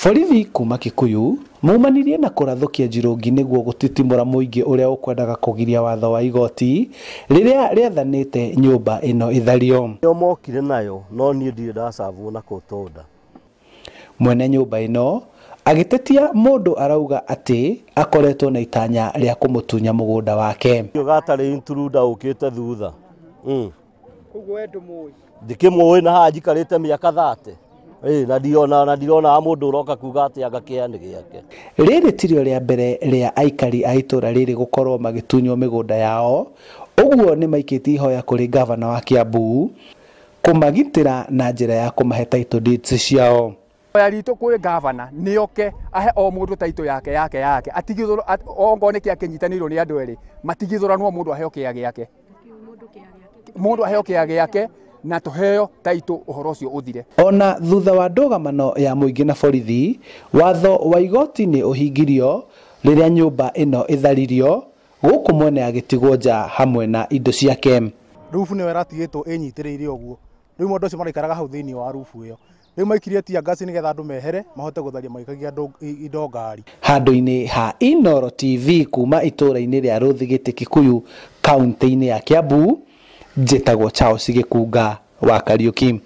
Borithi kuma Kikuyu maumanirie na kũrathũkia njirũngi nĩguo gũtitimũra mũingĩ ũrĩa ũkwendaga kũgiria watho wa igoti rĩrĩa rĩathanĩte nyũmba ĩno ĩthario. Nĩo mokire nayo no niĩ ndirĩ ndacabwo na court order. Mwene nyũmba ĩno agĩtetia mũndũ arauga atĩ akoretwo na itanya rĩa kũmũtunya mũgũnda wake. Gatarĩ intruder ũkĩte thutha. Koguo we ndũmũĩ? Ndikĩmũĩ na haha njikarĩte mĩaka 30. Na ndirona na ndirona mũndũ ũroka kuga atĩ anga kĩa nĩ gĩake. Rĩrĩ tirio rĩa mbere rĩa aikari a itũra rĩrĩ gũkorwo magĩtunywo mĩgũnda yao, ũguo nĩ maikĩtie ihoya kũrĩ gavana wa Kiambu kũmagitĩra na njĩra ya kũmahe title deeds ciao. Ihoya ritũ kwĩ gavana nĩ oke ahe o mũndũ title yake yake yake, atigithũrwo ongorwo nĩ kĩa kĩnyitanĩirwo nĩ andũ erĩ, matigithũranwo mũndũ aheo kĩa gĩake, mũndũ aheo kĩa gĩake na tũheo title ũhoro ũcio ũthire. Ona thutha wa ndũgamano ya mũingĩ na borithi, watho wa igoti nĩ ũhingirio rĩrĩa nyũmba ĩno ĩtharirio, gũkũ mwene agĩtigwo nja hamwe na indo ciake. Rubu nĩyo ĩratigĩtwo ĩnyitĩrĩire ũguo, rĩu mũndũ ũcio maraikaraga hau thĩinĩ wa rubu ĩyo. Rĩu maikirie tear gas nĩgetha andũ mehere mahote gũtharia magĩikagia andũ indo ngari. Handũ-inĩ ha Inooro TV kuma itũũra-inĩ rĩa Rũthigĩtĩ Kikuyu kaunti-inĩ ya Kiambu, njĩtagwo Charles Gĩkunga wa Kariuki.